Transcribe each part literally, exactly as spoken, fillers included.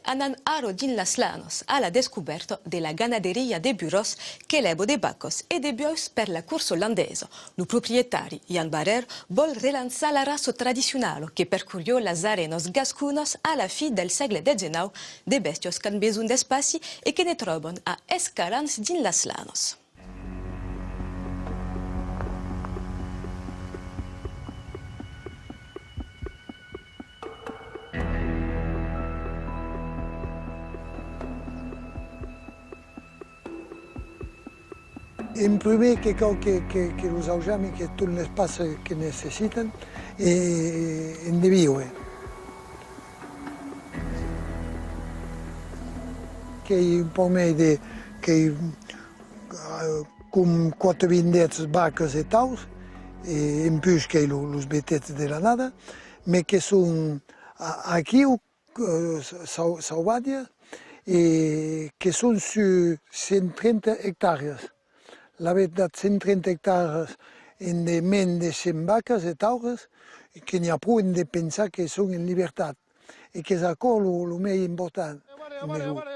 Anam ara dins las Lanas, a la descobèrta de la ganaderia de Buròs, qu'elèva de vacas e de buòus per la corsa landesa. Lo proprietari, Jan Barrère, vòl relançar la raça tradicionala que percorriá las arenas gasconas a la fin del sègle dètz-e-nòu, de bèstias qu'an besonh d'espaci e que ne tròban a escalants dins las Lanas. En prumèr que cau que, que, que los aujami que tot l'espaci que necessitan e, e en de viure. Qu'ei un pauc mei de, qu'ei eh, com quatre-vints-dètz vacas e taus, e en pus qu'ei lo, los vetèths de l'annada, mes que son a-, aquiu, eh, sau-, sauvatjas, e que son sus cent trenta ectàrias. L'avetz dat cent trenta ectàrias en de mens de cent vacas e tauras, que n'i a pro en de pensar que son en libertat. E qu'es aquò lo, lo mei important, en de jorn.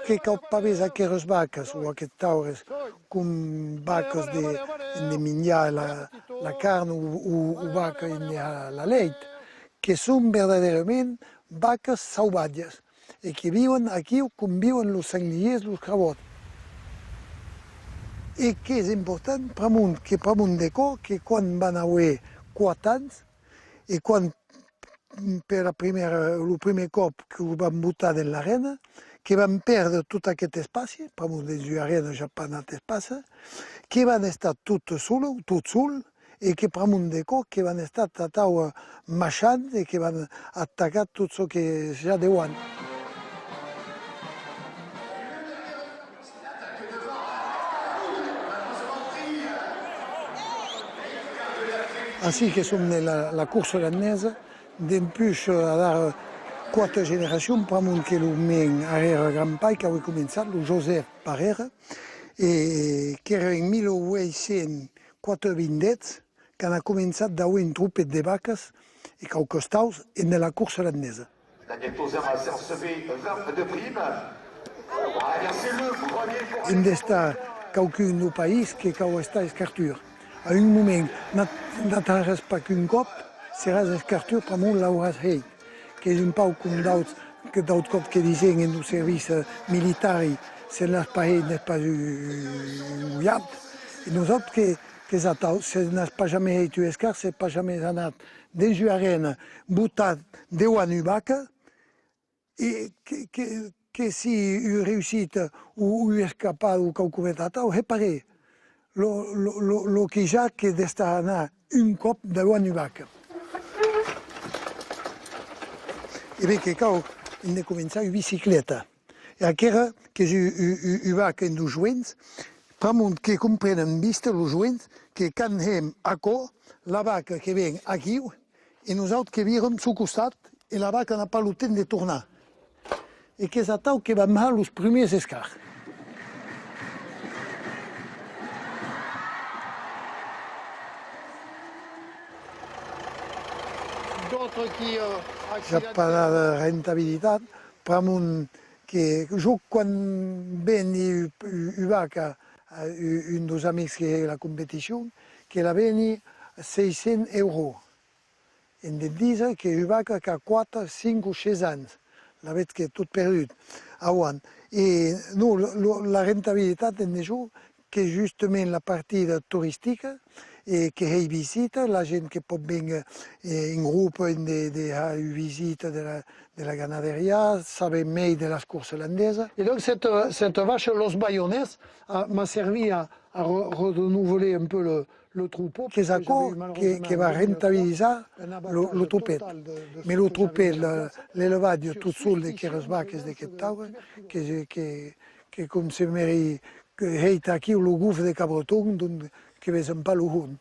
Que cau pas véser aqueras vacas o aqueths taures com vacas de, de minjar la, la carn o, o, o vaca en de har la lèit, que son verdaderament vacas sauvatjas e que viuen aquiu com viuen los sanglièrs, los cravòts. E qu'es important pr'amont, que pr'amont de cò, que quan van aver quate ans, e quan, per la primièra, lo primièr còp que los van botar dens l'arena, que van pèrdre tot aqueth espaci, pr'amor dens ua arena i a pas nat espaci, que van estar tot sol, tot sol, e que pr'amor de cò que van estar atau, eh, machant e que van atacar tot çò que i a deuant. Ací que som de la, la corsa landesa, dempuish, eh, adara quate generacions, pr'amor que lo men arrièr-grand-pair qu'avè començat, lo Josèp Barrère, e qu'èra en mila ueit cents quatre-vints-dètz, qu'an començat d'aver un tropèth de vacas e quauques taus en de la corsa landesa. En d'estar quauqu'un deu país que cau estar escartur. A un moment, n'at-, n'at haràs pas qu'un còp, seràs escartur pr'amor l'auràs hèit. Qu'es un pauc com d'auts, que d'auts còps que disen en lo servici militari, se n'as pas hèit, n'es pas un, un golhat. E nosauts que, qu'es atau, se n'as pas jamès hèit un escar, se pas jamès anat dens ua arena, botat deuant ua vaca, e que, que, que si ua reüssita o ua escapada o quauquarren atau, hè parelh. Lo, lo, lo, lo que i a que d'estar anar un còp davant ua vaca. E ben que cau en de començar ua bicicleta. E aquera qu'es u-, u-, u-, ua vaca en dos joens, pr'amor que comprenen viste los joens que quan hèm aquò, la vaca que ven aquiu, e nosauts que viram suu costat, e la vaca n'a pas lo temps de tornar. E qu'es atau que vam har los prumèrs escars. I a pas de rentabilitat, pr'amor que jo quan vendi u-, u-, ua vaca a u-, un deus amics que hè la competicion, que la vendi sièis cents euros. En de díser que ua vaca qu'a quate, cinc o sièis ans, lavetz qu'ei tot perdut. Auan. E non, lo, lo, la rentabilitat en de jo, qu'ei justament la partida toristica, e que hèi visita, la gent que pòt vénguer, eh, en grop, en de, de har ua visita de la, de la ganaderia, saber mei de las corsas landesas. Et donc cette, cette vache, l'os bayonnais, a, m'a servi à, à re-, renouveler un peu le, Qu'es aquò que, que va rentabilizar lo, lo tropèth. Mes lo tropèth, le, l'elevatge tot sol d'aqueras vacas, d'aqueth taure, que, que, que com se m'èri hèit aquiu lo gof de Cabreton, donc que vesem pas lo hons.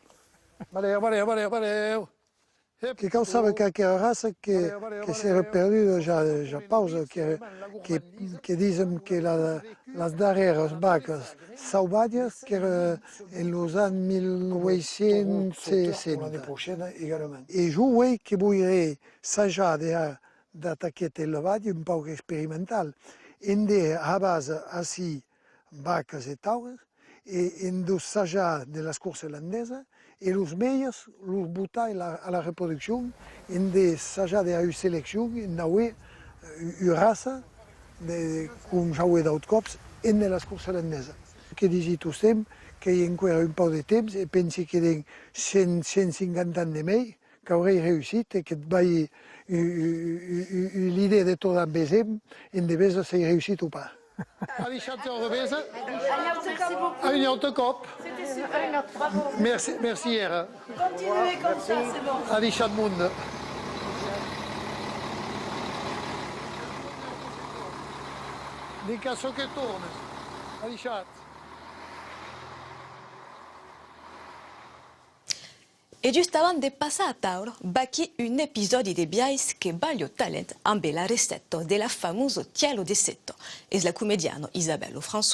Que cau saber qu'aquera raça que, que s'èra perduda ja, ja pausa, que, que, que disem que la, las darrèras vacas sauvatjas qu'èra en los ans mila ueit cents seissanta. E jo uei que voiré sajar de har Dab aqueth elevatge un pauc experimental, ende habas ací vacas e tauras, e ende sajar de las corses landesas, e los melhors los botar a la, a la reproduccion, ende sajar de har ua seleccion, ende auer, eh, ua raça, de, com j'aué d'aut còps, ende las corses landesas. Que disi tostemp qu'èi enqüèra un pauc de temps e pensi que dens cent, cent cinquanta ans de mei, qu'aurèi reüssit e que balhi u-, u-, u-, u-, u-, l'idèa de tornar vesem, ende véser s'èi reüssit o pas. Adishatz, au revéser. A un aute còp. Merci, merci, èra. Continuez comme ça, c'est bon. Adishatz, monde. Nica çò que torna. Adishatz. E just abans de passar a taula, vaquí un episòdi de Biais que balha talent ambe la recèpta de la famosa tièla de seta. Es la comediana Isabelle Lefrançois